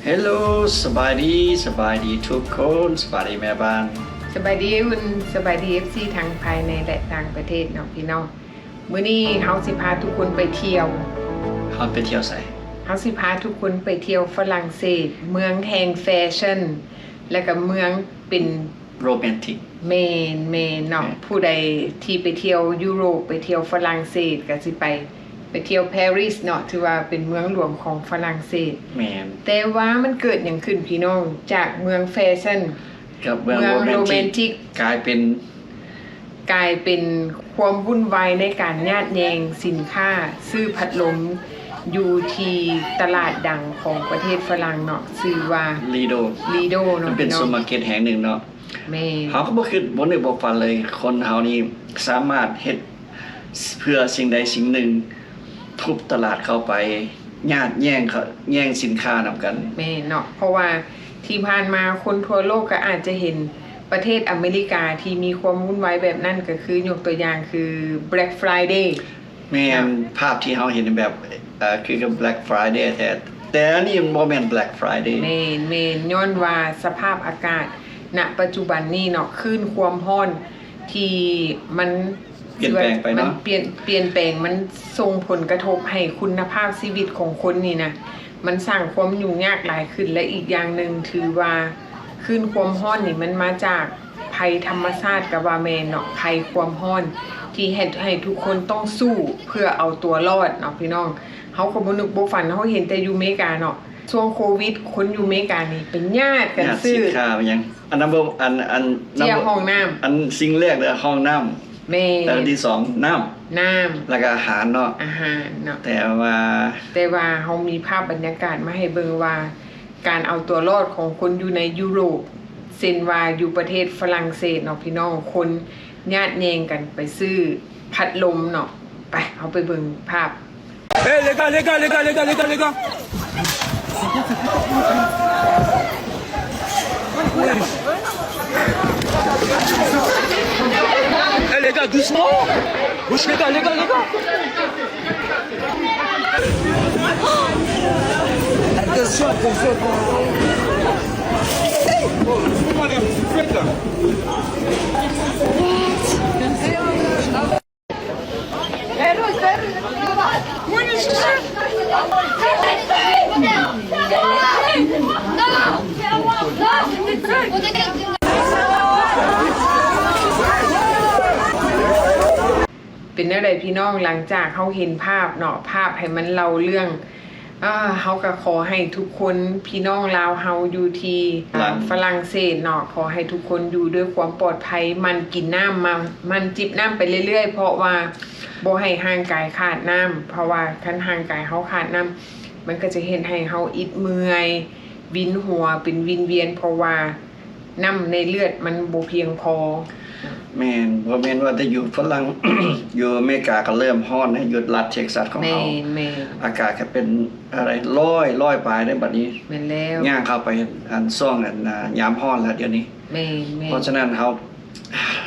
ເຮລໂລ ສະບາຍດີ ສະບາຍດີທຸກຄົນ ສະບາຍດີແມ່ບ້ານ ສະບາຍດີອຸ່ນ ສະບາຍດີເອັຟຊີທັງພາຍໃນ ແລະ ຕ່າງປະເທດເນາະພີ່ນ້ອງ. ມື້ນີ້ເຮົາຊິພາທຸກຄົນໄປທ່ຽວ ເຮົາໄປທ່ຽວໃສ? ເຮົາຊິພາທຸກຄົນໄປທ່ຽວຝຣັ່ງເສດ ເມືອງແຫ່ງແຟຊັ່ນ ແລະກະເມືອງເປັນ ໂຣແມນຕິກ. ແມ່ນ ແມ່ນເນາະ ແມ່ນ. ຜູ້ໃດທີ່ໄປທ່ຽວຢູໂຣບ ໄປທ່ຽວຝຣັ່ງເສດ ກະຊິໄປ ໄປທ່ຽວປາຣີສເນາະ ຖືວ່າເປັນເມືອງຫຼວງຂອງຝຣັ່ງເສດ. ແມ່ນ. ແຕ່ວ່າມັນເກີດຫຍັງຂຶ້ນພີ່ນ້ອງ ຈາກເມືອງແຟຊັ່ນ ກັບເມືອງ ເມືອງໂຣແມນຕິກ ໂຣແມນຕິກ ກາຍເປັນ ກາຍເປັນຄວາມວຸ່ນວາຍໃນການຍາດແຍ່ງສິນຄ້າ ຊື້ພັດລົມຢູ່ທີ່ຕະຫຼາດດັງຂອງປະເທດຝຣັ່ງເນາະ ຊື່ວ່າ ລີໂດ ລີໂດເນາະ ມັນເປັນ ພີ່ນ້ອງ ຊຸບເປີມາເກັດແຫ່ງໜຶ່ງເນາະ. ແມ່ນ. ເຮົາກະບໍ່ຄິດ ບໍ່ນຶກບໍ່ຝັນເລີຍ ຄົນເຮົານີ້ສາມາດເຮັດເພື່ອສິ່ງໃດສິ່ງໜຶ່ງ ທຸບຕະຫຼາດເຂົ້າໄປ ຍາດແຍ່ງ ແຍ່ງສິນຄ້ານຳກັນ. ແມ່ນເນາະ ເພາະວ່າທີ່ຜ່ານມາຄົນທົ່ວໂລກກະອາດຈະເຫັນປະເທດອາເມລິກາທີ່ມີຄວາມວຸ່ນວາຍແບບນັ້ນ ກະຄືຍົກຕົວຢ່າງຄື Black Friday ແມ່ນ. ເນາະ ພາບທີ່ເຮົາເຫັນແບບ ເອີ ຄືກັບ Black Friday ແທ້ ແຕ່ອັນນີ້ມັນບໍ່ແມ່ນ Black Friday. ແມ່ນ ແມ່ນ ຍ້ອນວ່າສະພາບອາກາດນະປັດຈຸບັນນີ້ເນາະ ຄື້ນຄວາມຮ້ອນທີ່ມັນ ປ່ຽນແປງໄປເນາະ ມັນປ່ຽນ ປ່ຽນແປງ ມັນສົ່ງຜົນກະທົບໃຫ້ຄຸນນະພາບຊີວິດຂອງຄົນນີ້ນະ ມັນສ້າງຄວາມຫຍຸ້ງຍາກຫຼາຍຂຶ້ນ ແລະ ອີກຢ່າງໜຶ່ງ ຖືວ່າຄື້ນຄວາມຮ້ອນນີ້ມັນມາຈາກໄພທຳມະຊາດກະວ່າແມ່ນເນາະ ໄພຄວາມຮ້ອນທີ່ເຮັດໃຫ້ທຸກຄົນຕ້ອງສູ້ເພື່ອເອົາຕົວລອດເນາະ ພີ່ນ້ອງ. ເຮົາກະບໍ່ນຶກບໍ່ຝັນ ເຮົາເຫັນແຕ່ຢູ່ເມກາເນາະ ຊ່ວງໂຄວິດ ຄົນຢູ່ເມການີ້ໄປຍາດກັນຊື້ ຍາດສິນຄ້າຫຍັງ ອັນນຳເບີ ອັນ ອັນ ເຈ້ຍ ນຳເບີ ຫ້ອງນ້ຳ ອັນສິ່ງແລກເລີຍຫ້ອງນ້ຳ. ແມ່ນ. ແລ້ວອັນທີສອງ ນ້ຳ ນ້ຳ ແລ້ວກະອາຫານເນາະ ອາຫານເນາະ. ແຕ່ວ່າ ແຕ່ວ່າເຮົາມີພາບບັນຍາກາດມາໃຫ້ເບິ່ງວ່າ ການເອົາຕົວລອດຂອງຄົນຢູ່ໃນຢູໂຣບ ເຊັ່ນວ່າຢູ່ປະເທດຝຣັ່ງເສດເນາະ ພີ່ນ້ອງ ຄົນຍາດແຍ່ງກັນໄປຊື້ພັດລົມເນາະ. ໄປ ເຮົາໄປເບິ່ງພາບ. Eh, les gars, les gars, les gars, les gars, les gars, les gars. Eh, les gars, doucement. Wesh, les gars, les gars, les gars. Attention, attention. Hey, oh, c'est quoi les fêtes là? What is this shit? ເປັນແນວໃດພີ່ນ້ອງ ຫຼັງຈາກເຮົາເຫັນພາບເນາະ ພາບໃຫ້ມັນເລົ່າເລື່ອງ ອາ ເຮົາກະຂໍໃຫ້ທຸກຄົນ ພີ່ນ້ອງລາວເຮົາຢູ່ທີ່ ລາວ ຝຣັ່ງເສດເນາະ ຂໍໃຫ້ທຸກຄົນຢູ່ດ້ວຍຄວາມປອດໄພ ໝັ່ນກິນນ້ຳ ໝັ່ນ ໝັ່ນຈິບນ້ຳໄປເລື້ອຍໆ ເພາະວ່າບໍ່ໃຫ້ຮ່າງກາຍຂາດນ້ຳ ເພາະວ່າຄັນຮ່າງກາຍເຮົາຂາດນ້ຳ ມັນກະຈະເຮັດໃຫ້ເຮົາອິດເມື່ອຍ ວິນຫົວ ເປັນວິນວຽນ ເພາະວ່າ ນ້ຳໃນເລືອດມັນບໍ່ພຽງພໍ. ແມ່ນ ບໍ່ແມ່ນວ່າແຕ່ຢູ່ຝຣັ່ງ ຢູ່ອາເມລິກາກະເລີ່ມຮ້ອນໃນຢູ່ລັດເທັກຊັສຂອງເຮົາ ແມ່ນ ອາກາດກະເປັນອາກາດຮ້ອນ ຮ້ອນປາຍເດ້ບັດນີ້ ແມ່ນແລ້ວ ຍ່າງເຂົ້າໄປອັນຊ່ວງອັນຍາມຮ້ອນແລ້ວດຽວນີ້ ແມ່ນໆ ເພາະສະນັ້ນເຮົາ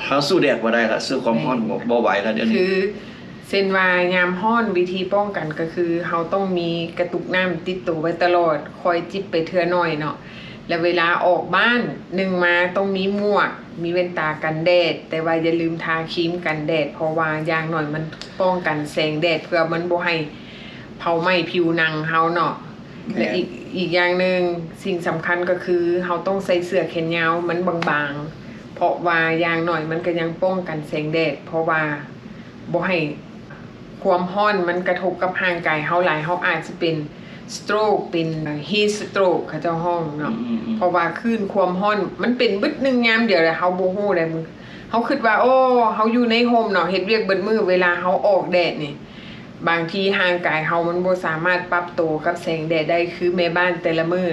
ເຮົາສູ້ແດດບໍ່ໄດ້ລະ ສູ້ຄວາມຮ້ອນ ແມ່ນ ບໍ່ ບໍ່ໄຫວລະດຽວນີ້ ຄື ເຊັ່ນວ່າຍາມຮ້ອນ ວິທີປ້ອງກັນກະຄືເຮົາຕ້ອງມີກະຕຸກນ້ຳຕິດໂຕໄວ້ຕະຫຼອດ ຄອຍຈິບໄປເທື່ອໜ້ອຍເນາະ ແລະເວລາອອກບ້ານ ໜຶ່ງມາຕ້ອງມີໝວກ ມີແວ່ນຕາກັນແດດ ແຕ່ວ່າຢ່າລືມທາຄຣີມກັນແດດ ເພາະວ່າຢ່າງໜ້ອຍມັນປ້ອງກັນແສງແດດ ເພື່ອມັນບໍ່ໃຫ້ເຜົາໄໝ້ຜິວໜັງເຮົາເນາະ ແລະ ແມ່ນ ອີກ ອີກຢ່າງໜຶ່ງ ສິ່ງສຳຄັນກະຄືເຮົາຕ້ອງໃສ່ເສື້ອແຂນຍາວມັນບາງໆ ເພາະວ່າຢ່າງໜ້ອຍມັນກະຍັງປ້ອງກັນແສງແດດ ເພາະວ່າ ບໍ່ໃຫ້ຄວາມຮ້ອນມັນກະທົບກັບຮ່າງກາຍເຮົາຫຼາຍ ເຮົາອາດຊິເປັນສະໂຕຣກ ເປັນຮີດສະໂຕຣກ ເຂົາເຈົ້າຮ້ອງເນາະ ອືມໆໆ ເພາະວ່າຄື້ນຄວາມຮ້ອນມັນເປັນບຶດໜຶ່ງຍາມດຽວ ແລະເຮົາບໍ່ຮູ້ໃດ ເຮົາຄິດວ່າ ໂອ້ ເຮົາຢູ່ໃນຮົ່ມເນາະ ເຮັດວຽກເບິດມື້ ເວລາເຮົາອອກແດດນີ້ ບາງທີຮ່າງກາຍເຮົາມັນບໍ່ສາມາດປັບໂຕກັບແສງແດດໄດ້ ຄືແມ່ບ້ານແຕ່ລະມື້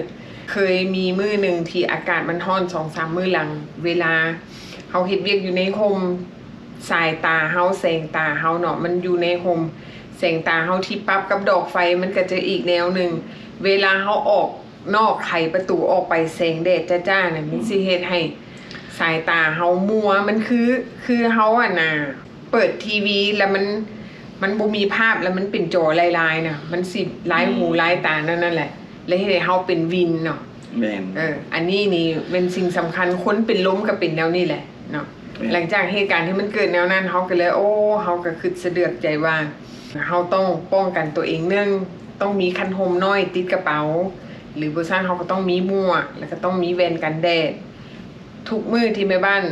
ເຄີຍມີມື້ໜຶ່ງທີ່ອາກາດມັນຮ້ອນສອງສາມມື້ຫຼັງ ເວລາເຮົາເຮັດວຽກຢູ່ໃນຮົ່ມ ສາຍຕາເຮົາ ແສງຕາເຮົາເນາະ ມັນຢູ່ໃນຮົ່ມ ແສງຕາເຮົາທີ່ປັບກັບດອກໄຟມັນກະຈະອີກແນວໜຶ່ງ ເວລາເຮົາອອກນອກໄຂປະຕູອອກໄປ ແສງແດດຈ້າໆນະ ມັນຊິເຮັດໃຫ້ສາຍຕາເຮົາມົວ ມັນຄື ຄືເຮົາຫັ້ນນະ ເປີດທີວີ ລະມັນ ມັນບໍ່ມີພາບ ລະມັນເປັນຈໍລາຍໆນະ ມັນຊິລາຍຫູ ອືມ ລາຍຕານັ້ນ ນັ້ນແຫຼະ ແລະເຮັດໃຫ້ເຮົາເປັນວິນເນາະ. ແມ່ນ. ເອີ ອັນນີ້ນີ້ແມ່ນສິ່ງສຳຄັນ, ຄົນເປັນລົມກໍເປັນແນວນີ້ແຫຼະເນາະ. ແມ່ນ. ຫຼັງຈາກເຫດການທີ່ມັນເກີດແນວນັ້ນ ເຮົາກໍເລີຍ ໂອ້ ເຮົາກໍຄຶດສະເດືອກໃຈວ່າ ເຮົາຕ້ອງປ້ອງກັນຕົວເອງ. ໜຶ່ງ ຕ້ອງມີຄັນຮົ່ມນ້ອຍຕິດກະເປົາ ຫຼືບໍ່ຊັ້ນເຮົາກໍຕ້ອງມີໝວກ ແລ້ວກໍຕ້ອງມີແວ່ນກັນແດດ. ທຸກມື້ທີ່ແມ່ບ້ານ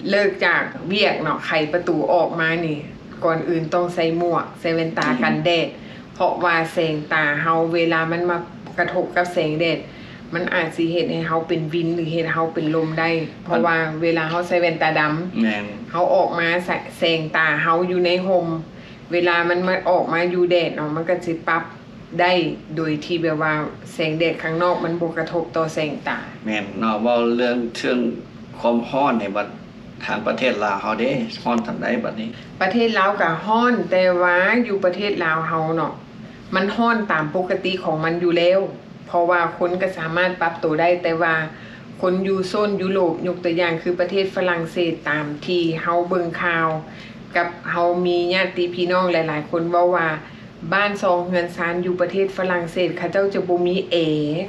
ເລີກຈາກວຽກເນາະ ໄຂປະຕູອອກມານີ້ ກ່ອນອື່ນຕ້ອງໃສ່ໝວກ ໃສ່ແວ່ນຕາກັນແດດ ເພາະວ່າແສງຕາເຮົາ ເວລາມັນມາກະທົບກັບແສງແດດ ມັນອາດຊິເຮັດໃຫ້ເຮົາເປັນວິນ ຫຼືເຮັດໃຫ້ເຮົາເປັນລົມໄດ້. ເພາະວ່າເວລາເຮົາໃສ່ແວ່ນຕາດຳ ແມ່ນ. ເຮົາອອກມາ ແສ- ແສງຕາເຮົາຢູ່ໃນຮົ່ມ ເວລາມັນມາ ອອກມາຢູ່ແດດເນາະ ມັນກໍຊິປັບ ໄດ້ໂດຍທີ່ແບບວ່າແສງແດດຂ້າງນອກມັນບໍ່ກະທົບຕໍ່ແສງຕາ. ແມ່ນເນາະ. ເວົ້າເລື່ອງເຖິງຄວາມຮ້ອນນີ້ ບັດທາງປະເທດລາວເຮົາເດ້ ຮ້ອນສ່ຳໃດບັດນີ້? ປະເທດລາວກະຮ້ອນ ແຕ່ວ່າຢູ່ປະເທດລາວເຮົາເນາະ ມັນຮ້ອນຕາມປົກກະຕິຂອງມັນຢູ່ແລ້ວ ເພາະວ່າຄົນກະສາມາດປັບໂຕໄດ້. ແຕ່ວ່າຄົນຢູ່ໂຊນຢູໂຣບ ຍົກຕົວຢ່າງຄືປະເທດຝຣັ່ງເສດ ຕາມທີ່ເຮົາເບິ່ງຂ່າວ ກັບເຮົາມີຍາດຕິພີ່ນ້ອງຫຼາຍໆຄົນເວົ້າວ່າ ບ້ານຊ່ອງເຮືອນຊານຢູ່ປະເທດຝຣັ່ງເສດ ເຂົາເຈົ້າຈະບໍ່ມີແອ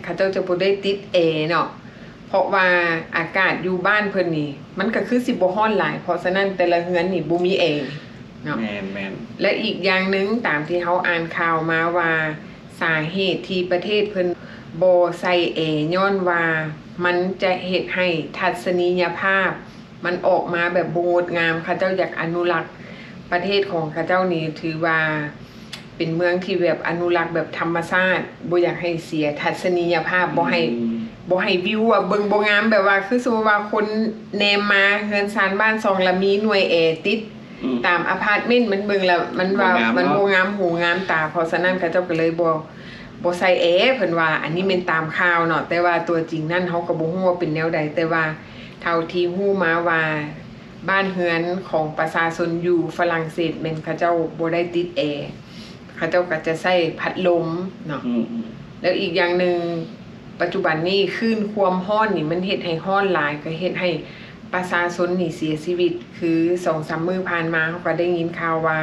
ເຂົາເຈົ້າຈະບໍ່ໄດ້ຕິດແອເນາະ ເພາະວ່າອາກາດຢູ່ບ້ານເພິ່ນນີ້ ມັນກໍຄືຊິບໍ່ຮ້ອນຫຼາຍ ເພາະສະນັ້ນແຕ່ລະເຮືອນນີ້ບໍ່ມີແອເນາະ. ແມ່ນໆ. ແລະ ອີກຢ່າງໜຶ່ງ ຕາມທີ່ເຮົາອ່ານຂ່າວມາວ່າ ສາເຫດທີ່ປະເທດເພິ່ນບໍ່ໃສ່ແອ ຍ້ອນວ່າມັນຈະເຮັດໃຫ້ທັດສະນີຍະພາບ ມັນອອກມາແບບບໍ່ງົດງາມ. ເຂົາເຈົ້າຢາກອະນຸລັກ ປະເທດຂອງເຂົາເຈົ້ານີ້ຖືວ່າເປັນເມືອງທີ່ແບບອະນຸລັກແບບທຳມະຊາດ ບໍ່ຢາກໃຫ້ເສຍທັດສະນີຍະພາບ ບໍ່ໃຫ້ ອືມ ບໍ່ໃຫ້ວິວ ແບບເບິ່ງບໍ່ງາມ ແບບວ່າຄືສົມມຸດວ່າຄົນແນມມາເຮືອນຊານບ້ານຊ່ອງ ລະມີໜ່ວຍແອຕິດ ອືມ ຕາມອາພາດເມັນ ມັນເບິ່ງລະມັນວ່າ ບໍ່ງາມເນາະ ມັນບໍ່ງາມຫູງາມຕາ. ເພາະສະນັ້ນເຂົາເຈົ້າກໍເລີຍບໍ່ ບໍ່ໃສ່ແອ ເພິ່ນວ່າ. ອັນນີ້ແມ່ນຕາມຂ່າວເນາະ ແຕ່ວ່າຕົວຈິງນັ້ນເຮົາກໍບໍ່ຮູ້ວ່າເປັນແນວໃດ ແຕ່ວ່າເທົ່າທີ່ຮູ້ມາວ່າ ບ້ານເຮືອນຂອງປະຊາຊົນຢູ່ຝຣັ່ງເສດແມ່ນເຂົາເຈົ້າບໍ່ໄດ້ຕິດແອ ເຂົາເຈົ້າກໍຈະໃຊ້ພັດລົມເນາະ. ອືມໆ. ແລ້ວອີກຢ່າງໜຶ່ງ ປັດຈຸບັນນີ້ຄື້ນຄວາມຮ້ອນນີ້ມັນເຮັດໃຫ້ຮ້ອນຫຼາຍ ກໍເຮັດໃຫ້ປະຊາຊົນນີ້ເສຍຊີວິດ. ຄືສອງສາມມື້ຜ່ານມາ ເຮົາກໍໄດ້ຍິນຂ່າວວ່າ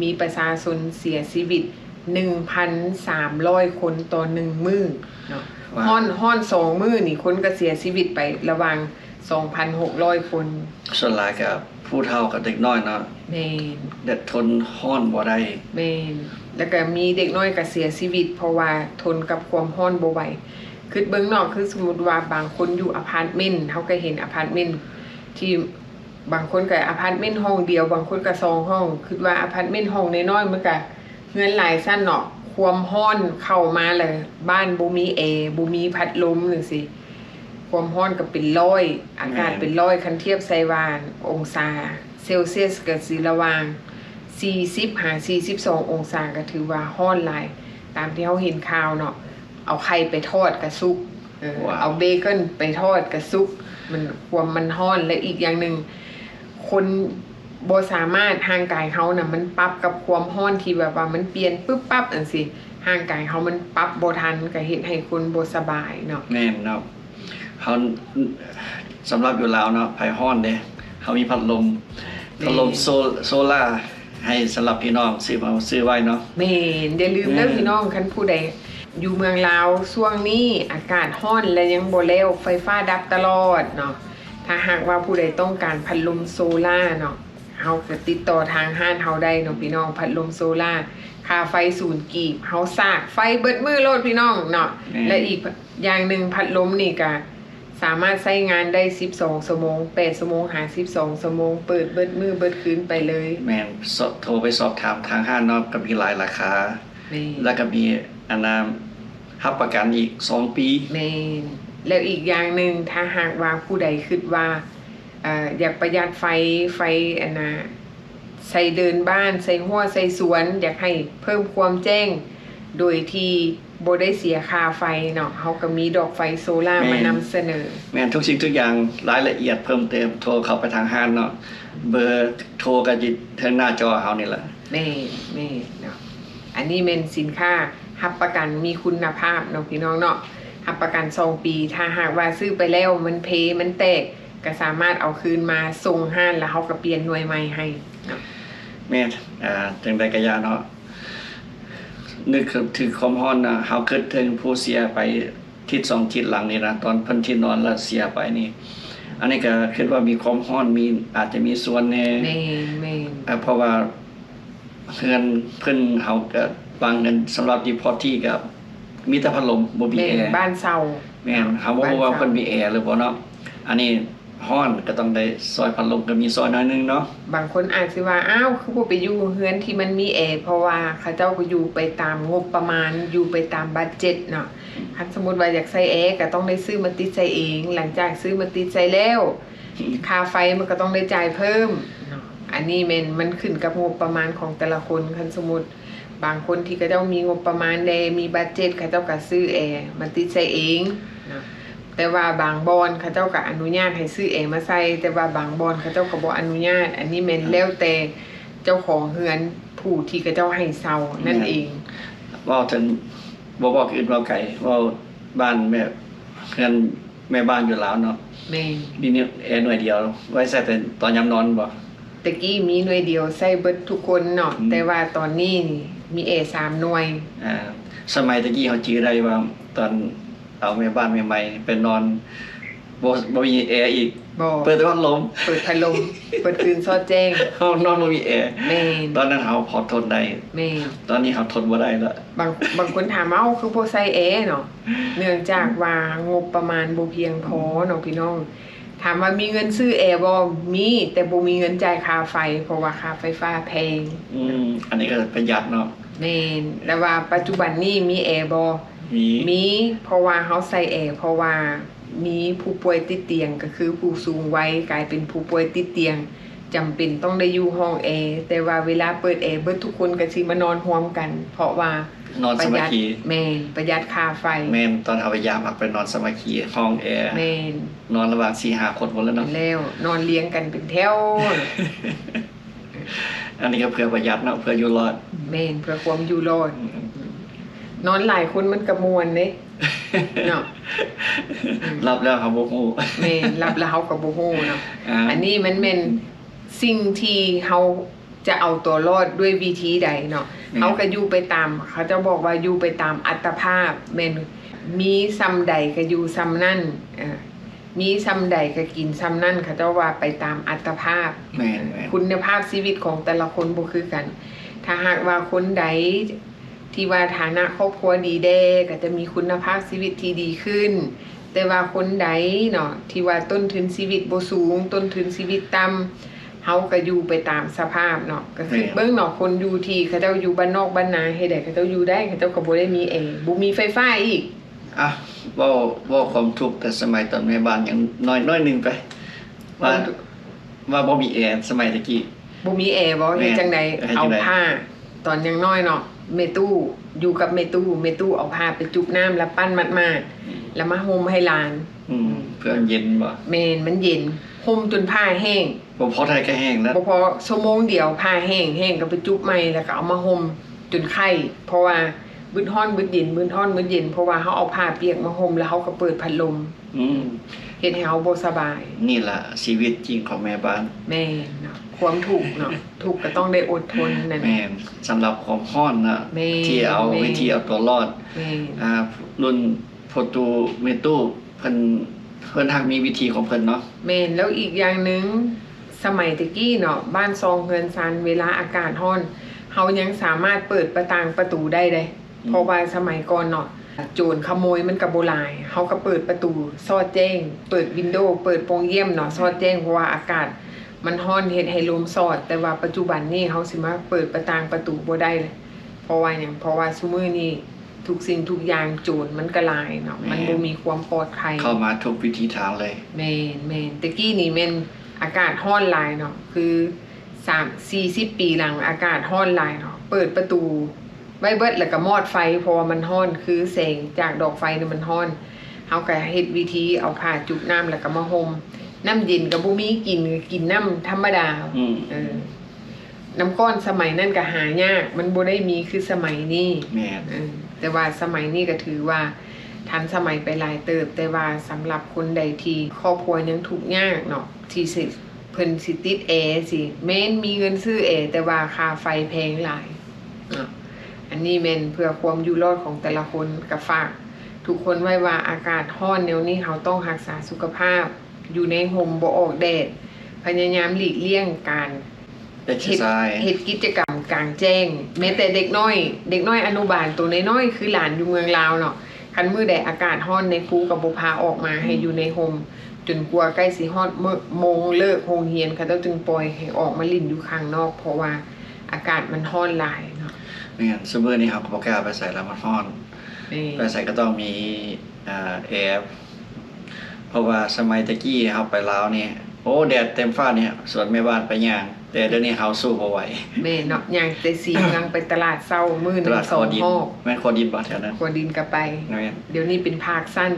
ມີປະຊາຊົນເສຍຊີວິດ ໜຶ່ງພັນສາມຮ້ອຍຄົນຕໍ່ໜຶ່ງມື້ເນາະ. ວ້າວ. ຮ້ອນ ຮ້ອນສອງມື້ນີ້ ຄົນກໍເສຍຊີວິດໄປລະຫວ່າງ ສອງພັນຫົກຮ້ອຍຄົນ. ສ່ວນຫຼາຍກໍຜູ້ເຖົ້າກັບເດັກນ້ອຍເນາະ. ແມ່ນ. ແດດທົນຮ້ອນບໍ່ໄດ້. ແມ່ນ. ແລ້ວກໍມີເດັກນ້ອຍກໍເສຍຊີວິດ ເພາະວ່າທົນກັບຄວາມຮ້ອນບໍ່ໄຫວ. ຄິດເບິ່ງເນາະ ຄືສົມມຸດວ່າບາງຄົນຢູ່ອາພາດເມັນ ເຮົາກໍເຫັນອາພາດເມັນທີ່ ບາງຄົນກໍອາພາດເມັນຫ້ອງດຽວ ບາງຄົນກໍສອງຫ້ອງ. ຄິດວ່າອາພາດເມັນຫ້ອງນ້ອຍໆ ມັນກໍເຮືອນຫຼາຍຊັ້ນເນາະ ຄວາມຮ້ອນເຂົ້າມາແລ້ວ ບ້ານບໍ່ມີແອ ບໍ່ມີພັດລົມຈັ່ງຊີ້ ຄວາມຮ້ອນກໍເປັນຮ້ອຍ ອາກາດ ແມ່ນ ເປັນຮ້ອຍ. ຄັນທຽບໃສ່ວ່າອົງສາເຊວຊຽສ ກໍຊິລະຫວ່າງສີ່ສິບຫາສີ່ສິບສອງອົງສາ ກໍຖືວ່າຮ້ອນຫຼາຍ ຕາມທີ່ເຮົາເຫັນຂ່າວເນາະ. ເອົາໄຂ່ໄປທອດກະສຸກ ເອີ ວ້າວ ເອົາເບເກີນໄປທອດກະສຸກ ມັນ ຄວາມມັນຮ້ອນ. ແລະ ອີກຢ່າງໜຶ່ງ ຄົນບໍ່ສາມາດ ຮ່າງກາຍເຮົານະ ມັນປັບກັບຄວາມຮ້ອນທີ່ແບບວ່າມັນປ່ຽນປຶບປັບຈັ່ງຊີ້ ຮ່າງກາຍເຮົາມັນປັບບໍ່ທັນ ກະເຮັດໃຫ້ຄົນບໍ່ສະບາຍເນາະ. ແມ່ນເນາະ. ເຮົາ ສຳລັບຢູ່ລາວເນາະ ໃຜຮ້ອນເດ້ ເຮົາມີພັດລົມ ແມ່ນ ພັດລົມໂຊ ໂຊລາ ໃຫ້ສຳລັບພີ່ນ້ອງຊື້ ເອົາຊື້ໄວ້ເນາະ. ແມ່ນ. ຢ່າລືມເດີ ແມ່ນ ພີ່ນ້ອງ ຄັນຜູ້ໃດຢູ່ເມືອງລາວ ຊ່ວງນີ້ອາກາດຮ້ອນ ແລະ ຍັງບໍ່ແລ້ວ ໄຟຟ້າດັບຕະຫຼອດເນາະ. ຖ້າຫາກວ່າຜູ້ໃດຕ້ອງການພັດລົມໂຊລາເນາະ ເຮົາກໍຕິດຕໍ່ທາງຮ້ານເຮົາໄດ້ເນາະ ພີ່ນ້ອງ. ພັດລົມໂຊລາ ຄ່າໄຟສູນກີບ ເຮົາສາກໄຟເບິດມື້ໂລດ ພີ່ນ້ອງເນາະ. ແມ່ນ. ແລະ ອີກຢ່າງໜຶ່ງ ພັດລົມນີ້ກະ ສາມາດໃຊ້ງານໄດ້ສິບສອງຊົ່ວໂມງ ແປດຊົ່ວໂມງຫາສິບສອງຊົ່ວໂມງ ເປີດເບິດມື້ເບິດຄືນໄປເລີຍ. ແມ່ນ. ໂທໄປສອບຖາມທາງຮ້ານເນາະ ກໍມີຫຼາຍລາຄາ. ແມ່ນ. ແລ້ວກໍມີອັນນາ ຮັບປະກັນອີກສອງປີ. ແມ່ນ. ແລ້ວອີກຢ່າງໜຶ່ງ ຖ້າຫາກວ່າຜູ້ໃດຄິດວ່າ ເອີ ຢາກປະຢັດໄຟ ໄຟອັນນາ ໃສ່ເດີ່ນບ້ານ ໃສ່ຮົ້ວໃສ່ສວນ ຢາກໃຫ້ເພີ່ມຄວາມແຈ້ງ ໂດຍທີ່ບໍ່ໄດ້ເສຍຄ່າໄຟເນາະ ເຮົາກໍມີດອກໄຟໂຊລາ ແມ່ນ ມານຳສະເໜີ. ແມ່ນ. ທຸກສິ່ງທຸກຢ່າງ ລາຍລະອຽດເພີ່ມເຕີມ ໂທເຂົ້າໄປທາງຮ້ານເນາະ ເບີໂທກໍຢູ່ເທິງໜ້າຈໍເຮົານີ້ລະ. ແມ່ນ ແມ່ນເນາະ. ອັນນີ້ແມ່ນສິນຄ້າຮັບປະກັນມີຄຸນນະພາບເນາະ ພີ່ນ້ອງເນາະ ຮັບປະກັນສອງປີ. ຖ້າຫາກວ່າຊື້ໄປແລ້ວມັນເພ ມັນແຕກ ກໍສາມາດເອົາຄືນມາສົ່ງຮ້ານ ແລ້ວເຮົາກໍປ່ຽນໜ່ວຍໃໝ່ໃຫ້ເນາະ. ແມ່ນ. ອ່າ ຈັ່ງໃດກໍຢ່າເນາະ ນຶກເຖິງຄວາມຮ້ອນນະ ເຮົາຄິດເຖິງຜູ້ເສຍໄປທິດສອງທິດຫຼັງນີ້ນະ ຕອນເພິ່ນທີ່ນອນແລ້ວເສຍໄປນີ້ ອັນນີ້ກໍຄິດວ່າມີຄວາມຮ້ອນ ມີ ອາດຈະມີສ່ວນແດ່. ແມ່ນໆ. ເອີ ເພາະວ່າເຮືອນເພິ່ນ ເຮົາກໍບາງເຮືອນສຳລັບ deposit ກໍມີແຕ່ພັດລົມ ບໍ່ມີແອ. ແມ່ນ ແອ ບ້ານເຊົ່າ. ແມ່ນ ເຮົາບໍ່ຮູ້ວ່າເພິ່ນມີແອຫຼືບໍ່ເນາະ ອັນນີ້ ຮ້ອນກໍຕ້ອງໄດ້ຊ່ອຍ ພັດລົມກໍມີຊ່ອຍໜ້ອຍໜຶ່ງເນາະ. ບາງຄົນອາດຊິວ່າ ອ້າວ ຄືບໍ່ໄປຢູ່ເຮືອນທີ່ມັນມີແອ? ເພາະວ່າເຂົາເຈົ້າກໍຢູ່ໄປຕາມງົບປະມານ ຢູ່ໄປຕາມບັດເຈັດເນາະ. ຄັນສົມມຸດວ່າຢາກໃສ່ແອ ກໍຕ້ອງໄດ້ຊື້ມາຕິດໃສ່ເອງ. ຫຼັງຈາກຊື້ມາຕິດໃສ່ແລ້ວ ຄ່າໄຟມັນກໍຕ້ອງໄດ້ຈ່າຍເພີ່ມເນາະ. ອັນນີ້ແມ່ນມັນຂຶ້ນກັບງົບປະມານຂອງແຕ່ລະຄົນ. ຄັນສົມມຸດ ບາງຄົນທີ່ເຂົາເຈົ້າມີງົບປະມານແດ່ ມີບັດເຈັດ ເຂົາເຈົ້າກໍຊື້ແອມາຕິດໃສ່ເອງເນາະ. ແຕ່ວ່າບາງບ່ອນເຂົາເຈົ້າກໍອະນຸຍາດໃຫ້ຊື້ແອມາໃສ່ ແຕ່ວ່າບາງບ່ອນເຂົາເຈົ້າກໍບໍ່ອະນຸຍາດ. ອັນນີ້ແມ່ນແລ້ວແຕ່ເຈົ້າຂອງເຮືອນ ຜູ້ທີ່ເຂົາເຈົ້າໃຫ້ເຊົ່ານັ້ນເອງ. ເວົ້າເຖິງ ບໍ່ເວົ້າອື່ນເວົ້າໄກ ເວົ້າບ້ານແມ່ ເຮືອນ ແມ່ບ້ານຢູ່ລາວເນາະ. ແມ່ນ. ມີແອໜ່ວຍດຽວ ໄວ້ໃສ່ແຕ່ຕອນຍາມນອນບໍ່? ແຕ່ກີ້ມີໜ່ວຍດຽວໃຊ້ເບິດທຸກຄົນເນາະ. ອືມ. ແຕ່ວ່າຕອນນີ້ນີ້ມີແອສາມໜ່ວຍ. ອ່າ ສະໄໝແຕ່ກີ້ເຮົາຈື່ໄດ້ວ່າ ຕອນເອົາແມ່ບ້ານໃໝ່ໆໄປນອນ ບໍ່ ບໍ່ມີແອອີກ. ບໍ່. ເປີດແຕ່ພັດລົມ. ເປີດພັດລົມ ເປີດຄືນສອດແຈ້ງ. ຫ້ອງນອນບໍ່ມີແອ. ແມ່ນ. ຕອນນັ້ນເຮົາພໍທົນໄດ້. ແມ່ນ. ຕອນນີ້ເຮົາທົນບໍ່ໄດ້ລະ. ບາງ ບາງຄົນຖາມ ເອົ້າ ຄືບໍ່ໃສ່ແອເນາະ? ເນື່ອງຈາກວ່າງົບປະມານບໍ່ພຽງພໍເນາະພີ່ນ້ອງ. ຖາມວ່າມີເງິນຊື້ແອບໍ່? ມີ ແຕ່ບໍ່ມີເງິນຈ່າຍຄ່າໄຟ ເພາະວ່າຄ່າໄຟຟ້າແພງ. ອືມ ອັນນີ້ກໍປະຢັດເນາະ. ແມ່ນ. ແລ້ວວ່າປັດຈຸບັນນີ້ມີແອບໍ່? ມີ ມີ ເພາະວ່າເຮົາໃສ່ແອ ເພາະວ່າມີຜູ້ປ່ວຍຕິດຕຽງ ກໍຄືຜູ້ສູງໄວ ກາຍເປັນຜູ້ປ່ວຍຕິດຕຽງ ຈຳເປັນຕ້ອງໄດ້ຢູ່ຫ້ອງແອ. ແຕ່ວ່າເວລາເປີດແອ ເບິດທຸກຄົນກໍຊິມານອນຮ່ວມກັນ ເພາະວ່າ ນອນສາມັກຄີ. ປະຢັດ. ແມ່ນ ປະຢັດຄ່າໄຟ. ແມ່ນ ຕອນເຮົາໄປຢາມ ເຮົາໄປນອນສາມັກຄີຫ້ອງແອ. ແມ່ນ. ນອນລະຫວ່າງສີ່ຫ້າຄົນພຸ້ນແຫຼະເນາະ. ແມ່ນແລ້ວ ນອນລຽງກັນເປັນແຖວ. ອັນນີ້ກໍເພື່ອປະຢັດເນາະ ເພື່ອຢູ່ລອດ. ແມ່ນ ເພື່ອຄວາມຢູ່ລອດ. ອືມ. ນອນຫຼາຍຄົນມັນກໍມ່ວນເດ້ເນາະ. ອືມ. ຫຼັບແລ້ວເຮົາບໍ່ຮູ້. ແມ່ນ ຫຼັບແລ້ວເຮົາກໍບໍ່ຮູ້ເນາະ. ອ່າ ອັນນີ້ມັນແມ່ນ ອືມ ສິ່ງທີ່ເຮົາຈະເອົາຕົວລອດດ້ວຍວິທີໃດເນາະ. ແມ່ນ. ເຮົາກໍຢູ່ໄປຕາມ ເຂົາເຈົ້າບອກວ່າຢູ່ໄປຕາມອັດຕະພາບ. ແມ່ນ ມີຊ່ຳໃດກໍຢູ່ຊ່ຳນັ້ນ ເອີ ມີຊ່ຳໃດກໍກິນຊ່ຳນັ້ນ ເຂົາເຈົ້າວ່າໄປຕາມອັດຕະພາບ. ແມ່ນໆ. ຄຸນນະພາບຊີວິດຂອງແຕ່ລະຄົນບໍ່ຄືກັນ. ຖ້າຫາກວ່າຄົນໃດທີ່ວ່າຖານະຄອບຄົວດີແດ່ ກໍຈະມີຄຸນນະພາບຊີວິດທີ່ດີຂຶ້ນ. ແຕ່ວ່າຄົນໃດເນາະ ທີ່ວ່າຕົ້ນທຶນຊີວິດບໍ່ສູງ ຕົ້ນທຶນຊີວິດຕ່ຳ ເຮົາກໍຢູ່ໄປຕາມສະພາບເນາະ. ກໍຄິດເບິ່ງເນາະ ແມ່ນ ຄົນຢູ່ທີ່ເຂົາເຈົ້າຢູ່ບ້ານນອກບ້ານນາ ເຮັດໃດເຂົາເຈົ້າຢູ່ໄດ້? ເຂົາເຈົ້າກໍບໍ່ໄດ້ມີແອ ບໍ່ມີໄຟຟ້າອີກ. ອ່ະ ເວົ້າ ເວົ້າຄວາມທຸກແຕ່ສະໄໝຕອນແມ່ບ້ານຍັງນ້ອຍ ນ້ອຍໜຶ່ງໄປ ວ່າ ຄວາມທຸກ ວ່າບໍ່ມີແອສະໄໝແຕ່ກີ້. ບໍ່ມີແອບໍ່? ແມ່ນ. ເຮັດຈັ່ງໃດ? ເຮັດຈັ່ງໃດ? ເອົາຜ້າ ຕອນຍັງນ້ອຍເນາະ ແມ່ຕູ້ ຢູ່ກັບແມ່ຕູ້ ແມ່ຕູ້ເອົາຜ້າໄປຈຸບນ້ຳ ແລ້ວປັ້ນໝາດໆ ອືມ ແລ້ວມາຫົ່ມໃຫ້ຫຼານ. ອືມ ເພື່ອມັນເຢັນບໍ່? ແມ່ນ ມັນເຢັນ ຫົ່ມຈົນຜ້າແຫ້ງ. ບໍ່ພໍເທົ່າໃດກໍແຫ້ງແລ້ວ. ບໍ່ພໍຊົ່ວໂມງດຽວ ຜ້າແຫ້ງ ແຫ້ງກໍໄປຈຸບໃໝ່ ແລ້ວກໍເອົາມາຫົ່ມຈົນໄຂ້ ເພາະວ່າບຶດຮ້ອນບຶດເຢັນ ບຶດຮ້ອນບຶດເຢັນ ເພາະວ່າເຮົາເອົາຜ້າປຽກມາຫົ່ມ ແລ້ວເຮົາກໍເປີດພັດລົມ. ອືມ ເຮັດໃຫ້ເຮົາບໍ່ສະບາຍ. ນີ້ລະຊີວິດຈິງຂອງແມ່ບ້ານ. ແມ່ນເນາະ ຄວາມທຸກເນາະ ທຸກກໍຕ້ອງໄດ້ອົດທົນນັ້ນ. ແມ່ນ ສຳລັບຄວາມຮ້ອນນະ ແມ່ນ ທີ່ເອົາ ແມ່ນ ວິທີເອົາຕົວລອດ. ແມ່ນ ອ່າ ລຸ້ນພໍ່ຕູ້ແມ່ຕູ້ ເພິ່ນ ເພິ່ນຫາກມີວິທີຂອງເພິ່ນເນາະ. ແມ່ນ ແລ້ວອີກຢ່າງໜຶ່ງ ສະໄໝແຕ່ກີ້ເນາະ ບ້ານຊ່ອງເຮືອນຊານ ເວລາອາກາດຮ້ອນ ເຮົາຍັງສາມາດເປີດປະຕ່າງປະຕູໄດ້ເດ້. ອືມ ເພາະວ່າສະໄໝກ່ອນເນາະ ໂຈນຂະໂມຍມັນກໍບໍ່ຫຼາຍ ເຮົາກໍເປີດປະຕູສອດແຈ້ງ ເປີດວິນໂດ ເປີດປ່ອງຢ້ຽມເນາະ ສອດແຈ້ງ ເພາະວ່າອາກາດມັນຮ້ອນ ເຮັດໃຫ້ລົມສອດ. ແຕ່ວ່າປັດຈຸບັນນີ້ເຮົາຊິມາເປີດປະຕ່າງປະຕູບໍ່ໄດ້ເລີຍ. ເພາະວ່າຫຍັງ? ເພາະວ່າຊຸມື້ນີ້ທຸກສິ່ງທຸກຢ່າງ ໂຈນມັນກໍຫຼາຍເນາະ. ແມ່ນ ມັນບໍ່ມີຄວາມປອດໄພ ເຂົ້າມາທຸກວິທີທາງເລີຍ. ແມ່ນໆ ແຕ່ກີ້ນີ້ແມ່ນອາກາດຮ້ອນຫຼາຍເນາະ ຄືສາມ ສີ່ສິບປີຫຼັງ ອາກາດຮ້ອນຫຼາຍເນາະ ເປີດປະຕູໄວ້ເບິດ ແລ້ວກໍມອດໄຟ ເພາະວ່າມັນຮ້ອນ ຄືແສງຈາກດອກໄຟນີ້ມັນຮ້ອນ. ເຮົາກໍເຮັດວິທີເອົາຜ້າຈຸບນ້ຳ ແລ້ວກໍມາຫົ່ມ ນ້ຳເຢັນກໍບໍ່ມີກິນ ກໍກິນນ້ຳທຳມະດາ. ອືມ ເອີ ນ້ຳກ້ອນສະໄໝນັ້ນກໍຫາຍາກ ມັນບໍ່ໄດ້ມີຄືສະໄໝນີ້. ແມ່ນ ເອີ ແຕ່ວ່າສະໄໝນີ້ກໍຖືວ່າທັນສະໄໝໄປຫຼາຍເຕີບ ແຕ່ວ່າສຳລັບຄົນໃດທີ່ຄອບຄົວຍັງທຸກຍາກເນາະ ທີ່ຊິ ເພິ່ນຊິຕິດແອ ຊິ ແມ່ນມີເງິນຊື້ແອ ແຕ່ວ່າຄ່າໄຟແພງຫຼາຍເນາະ. ອັນນີ້ແມ່ນເພື່ອຄວາມຢູ່ລອດຂອງແຕ່ລະຄົນ. ກໍຝາກທຸກຄົນໄວ້ວ່າ ອາກາດຮ້ອນແນວນີ້ ເຮົາຕ້ອງຮັກສາສຸຂະພາບ, ຢູ່ໃນຮົ່ມ, ບໍ່ອອກແດດ, ພະຍາຍາມຫຼີກລ່ຽງການ exercise ເຮັດກິດຈະກຳກາງແຈ້ງ. ແມ່ນແຕ່ເດັກນ້ອຍ, ເດັກນ້ອຍອະນຸບານໂຕນ້ອຍໆ ຄືຫຼານຢູ່ເມືອງລາວເນາະ, ຄັນມື້ໃດອາກາດຮ້ອນ ນາຍຄູກໍບໍ່ພາອອກມາ, ໃຫ້ຢູ່ໃນຮົ່ມ ຈົນກວ່າໃກ້ຊິຮອດໂມງເລີກໂຮງຮຽນ ເຂົາເຈົ້າຈຶ່ງປ່ອຍໃຫ້ອອກມາຫຼິ້ນຢູ່ຂ້າງນອກ ເພາະວ່າອາກາດມັນຮ້ອນຫຼາຍເນາະ. ແມ່ນ, ຊຸມື້ນີ້ເຮົາກໍບໍ່ກ້າໄປໃສແລ້ວ ມັນຮ້ອນ. ແມ່ນ, ໄປໃສກໍຕ້ອງມີ ອ່າ ແອ ເພາະວ່າສະໄໝແຕ່ກີ້ເຮົາໄປລາວນີ້ ໂອ້ ແດດເຕັມຟ້ານີ້ ຊວນແມ່ບ້ານໄປຍ່າງ, ແຕ່ດຽວນີ້ເຮົາສູ້ບໍ່ໄຫວ. ແມ່ນເນາະ, ຍ່າງແຕ່ສີ່ເມືອງໄປຕະຫຼາດເຊົ້າ ມື້ໜຶ່ງສອງຮອບ. ແມ່ນຂົວດິນບໍ່ແຖວນັ້ນ? ຂົວດິນກໍໄປ. ແມ່ນ, ດຽວນີ້ເປັນພາກຊັນ,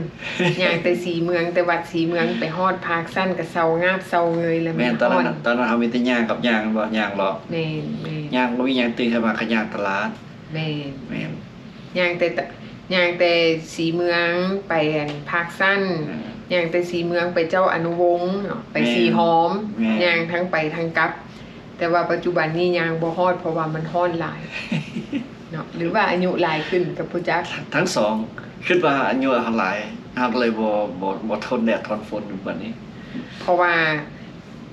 ຍ່າງແຕ່ສີ່ເມືອງ, ແຕ່ວັດສີ່ເມືອງໄປຮອດພາກຊັນ ກໍເຊົາງາບເຊົາເງີຍແລ້ວ. ແມ່ນ, ຕອນນັ້ນ ຕອນນັ້ນເຮົາມີແຕ່ຍ່າງກັບຍ່າງ ແມ່ນບໍ່? ຍ່າງເລາະ. ແມ່ນ, ແມ່ນ, ຍ່າງບໍ່ມີຫຍັງຕື່ນຂຶ້ນມາ ກໍຍ່າງຕະຫຼາດ. ແມ່ນ, ແມ່ນ, ຍ່າງແຕ່ ຍ່າງແຕ່ສີເມືອງໄປອັນພາກຊັນ, ຍ່າງແຕ່ສີເມືອງໄປເຈົ້າອະນຸວົງເນາະ, ໄປສີຫອມ, ຍ່າງທັງໄປທັງກັບ. ແຕ່ວ່າປັດຈຸບັນນີ້ຍ່າງບໍ່ຮອດ ເພາະວ່າມັນຮ້ອນຫຼາຍເນາະ, ຫຼືວ່າອາຍຸຫຼາຍຂຶ້ນກໍບໍ່ຈັກ. ທັງສອງ, ຄິດວ່າອາຍຸເຮົາຫຼາຍ ເຮົາກໍເລີຍບໍ່ ບໍ່ ບໍ່ທົນແດດທົນຝົນຢູ່ບັດນີ້. ເພາະວ່າ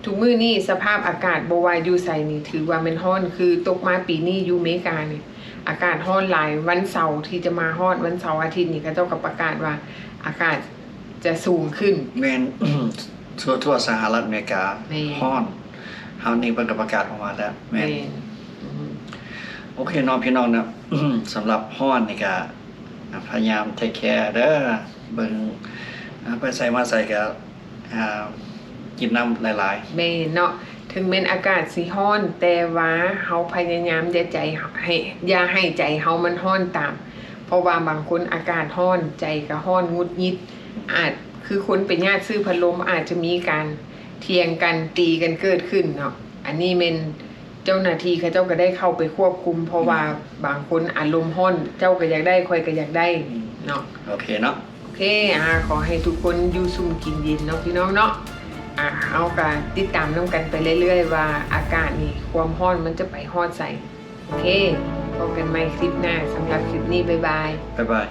ທຸກມື້ນີ້ສະພາບອາກາດບໍ່ວ່າຢູ່ໃສນີ້ຖືວ່າແມ່ນຮ້ອນ, ຄືຕົກມາປີນີ້ຢູ່ເມການີ້ ອາກາດຮ້ອນຫຼາຍ. ວັນເສົາທີ່ຈະມາຮອດວັນເສົາອາທິດນີ້ ເຂົາເຈົ້າກໍປະກາດວ່າອາກາດຈະສູງຂຶ້ນ. ແມ່ນ, ທົ່ວ ທົ່ວສະຫະລັດອາເມລິກາ ແມ່ນ, ຮ້ອນ, ເຮົານີ້ເພິ່ນກໍປະກາດອອກມາແລ້ວ. ແມ່ນ, ແມ່ນ. ໂອເຄເນາະ ພີ່ນ້ອງເນາະ, ສຳລັບຮ້ອນນີ້ກໍ ອ່າ ພະຍາຍາມ take care ເດີ, ເບິ່ງ ອ່າ ໄປໃສມາໃສກໍ ອ່າ ກິນນ້ຳຫຼາຍໆ. ແມ່ນເນາະ, ເຖິງແມ່ນອາກາດຊິຮ້ອນ ແຕ່ວ່າເຮົາພະຍາຍາມຢ່າໃຈໃຫ້ ຢ່າໃຫ້ໃຈເຮົາມັນຮ້ອນຕາມ, ເພາະວ່າບາງຄົນອາກາດຮ້ອນ ໃຈກໍຮ້ອນ ຫງຸດຫງິດ, ອາດ ຄືຄົນໄປຍາດຊື້ພັດລົມ ອາດຈະມີການຖຽງກັນ ຕີກັນເກີດຂຶ້ນເນາະ. ອັນນີ້ແມ່ນ ເຈົ້າໜ້າທີ່ເຂົາເຈົ້າກໍໄດ້ເຂົ້າໄປຄວບຄຸມ, ເພາະວ່າບາງຄົນອາລົມຮ້ອນ ເຈົ້າກໍຢາກໄດ້ ຂ້ອຍກໍຢາກໄດ້ເນາະ. ໂອເຄເນາະ, ໂອເຄ. ອ່າ ຂໍໃຫ້ທຸກຄົນຢູ່ຊຸ່ມກິນເຢັນເນາະ ພີ່ນ້ອງເນາະ. ອ່າ ເຮົາກໍຕິດຕາມນຳກັນໄປເລື້ອຍໆ ວ່າອາກາດນີ້ ຄວາມຮ້ອນມັນຈະໄປຮອດໃສ. ໂອເຄ, ພົບກັນໃໝ່ຄລິບໜ້າ. ສຳລັບຄລິບນີ້ ບາຍບາຍ. ບາຍບາຍ.